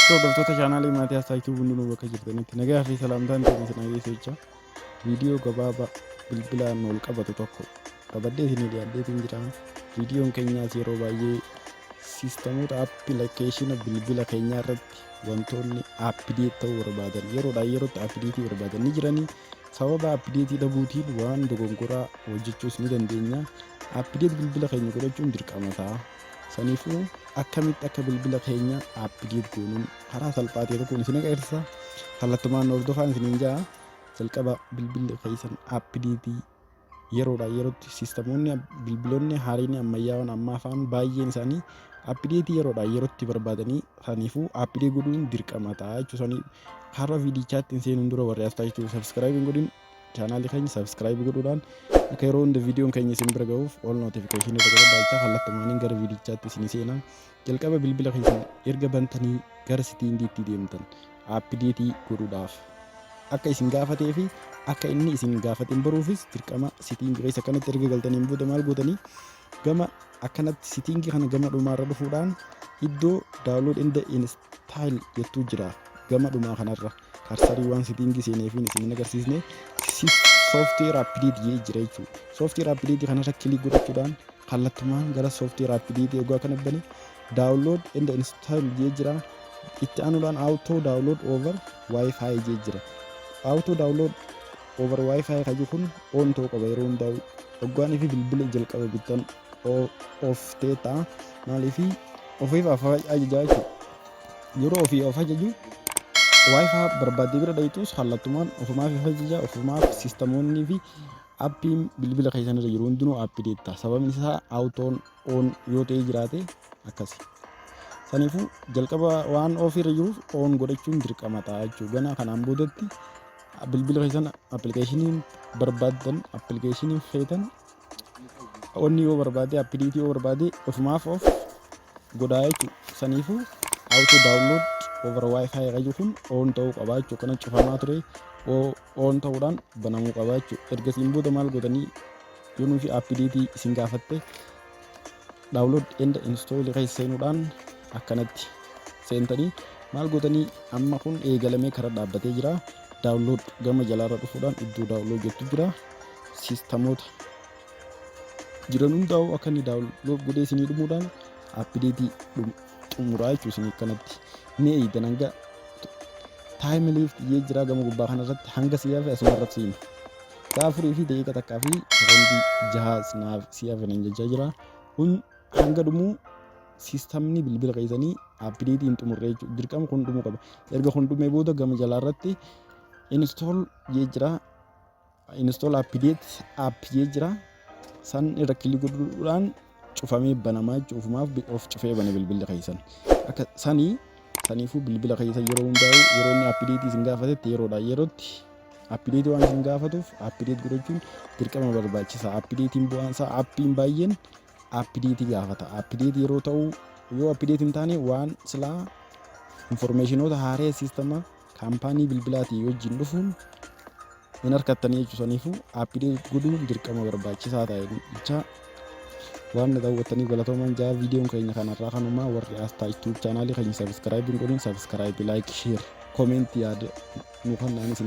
Jirtu hordoftoota chaanaalii Maatiyaas Taayituu, hundinuu bakka jirtanitti nagaa fi salaamtaan teenya isin dhageessu jecha, viidiyoo gabaabaa bilbilaan wal qabatu tokko qabadhee isinii dhiyaadheetiin jira. Viidiyoon keenyaas yeroo baay'ee siistamoota appilikeeshina bilbila keenyaa irratti wantoonni update ta'uu barbaadan, yeroodhaa yerootti update barbaadan ni jiranii. Sababa update dhabuutiin waan dogongoraa hojjechuus ni dandeenya. Update bilbila keenya godhachuun dirqama ta'a. Saniifuu akkamitti akka bilbila keenya update goonuun karaa salphaa ta'e tokkoon isin agarsiisa. Kallattumaan hordofaan isiniin ja'a. Jalqaba bilbilli keessan update yeroodhaa yerootti, siistamoonni bilbiloonni haariin ammayyaa'oon ammaa afaan baay'een isaanii update yeroodhaa yerootti barbaadanii, saniifuu update godhuun dirqama ta'a jechuudha. Sanii karaa viidichaatti hin seenuun dura, warri as taasisu subscribe hin godhin, chaanaalii keenya subscribe godhuudhaan akka yeroo hunda viidiyoon keenya isin bira gahuuf all notification irra godhadhaa jechaa, kallattumaaniin gara viidichaatti isin seena. Jalqaba bilbila keessan erga bantanii gara settingiitti deemtan, update godhuudhaaf akka isin gaafatee fi akka inni isin gaafatin baruufis dirqama setting keessa akkanatti erga galtaniin booda maal gootanii, gama akkanatti setting kana gama dhumaarra dhufuudhaan iddoo "download and install" jettuu jira. Gama dhumaa kanarra cursorii waan setting seeneefiin isin hin agarsiisne, "software update" jee jira jechuudha. Software update kanarra click godhachuudhaan kallattumaan gara software update eeguu akkana bane, "download and install" jee jira. Itti aanuudhaan "auto download over wifi" jee jira. "Auto download over wifi" kaji kun on ta'uu qaba yeroo hundaa'u. Hoggaanii fi bilbila jalqaba bittan off ta'e ta'a. Maaliifi ofiif ajajaa jechuudha. Yeroo ofii of ajaju wifi barbaaddee bira dhayitus kallattumaan ofumaaf of ajaja, ofumaaf siistamoonnii fi appiin bilbila keessan irra jiru hundinuu update ta'a. Sababni isaa autoon on yoo ta'e jiraate akkasi. Saniifuu jalqaba waan off irra jiruuf on godhachuun dirqama ta'a jechuudha. Ganaa kanaan boodatti bilbila keessan appilikeeshiniin barbaaddan, appilikeeshiniin feetan, onni yoo barbaade, update yoo barbaade, ofumaaf of godhaa jechuudha. Saniifuu "auto download over wifi" qayyuu kun on ta'uu qaba jechuudha. Kana cufamaa ture on ta'uudhaan banamuu qaba jechuudha. Ergasiin booda maal godhanii, yoo nufi update isin gaafatte, "download and install" keessa seenuudhaan akkanatti seentanii maal gootanii, amma kun eegalamee karaa dhaabbatee jira. Download gama jalaarra dhufuudhaan iddoo "download" jettu jira. Siistamoota jiran hundaa'u akka inni download godhee isinii dhumuudhaan update xumuraa jechuudha. Isinii akkanatti ni eeydan hanga "time left" jee jira gama gubbaa kanarratti, hanga si hafe asuma irratti siima. Sa'a 4 fi daqiiqa 1 fi sekondii 6 naaf si hafe nan jechaa jira. Kun hanga dhumuu siistamni bilbila keessanii update hin xumurre jechuudha. Dirqama kun dhumuu qaba. Erga kun dhumee booda gama jalaa irratti "install" jee jira. "Install update app" jee jira. San irra click godhuudhaan cufamee banamaa jechuudha. Ofumaaf of cufee bane bilbilli keessan. Akka sanii saniifuu bilbila keessan yeroo hundaa'u yeroo inni update isin gaafatetti, yeroodhaa yerootti update waan isin gaafatuuf update godhachuun dirqama barbaachisa. Updateiin bu'aan isaa appiin baay'een update gaafata. Update yeroo ta'u, yoo update hin taane, waan silaa informationoota haaree siistama kaampaanii bilbilaatii wajjin dhufuun hin harkattanii jechuudha. Saniifuu update godhuun dirqama barbaachisaa ta'e jecha, waan na daawwattanii galatooman jaa. Viidiyoon keenya kanarraa kanumaa. Warri Astaa YouTube chaanaalii keenya subscribe hin godhin, subscribe, like, share, comment, yaada nu kannaan isin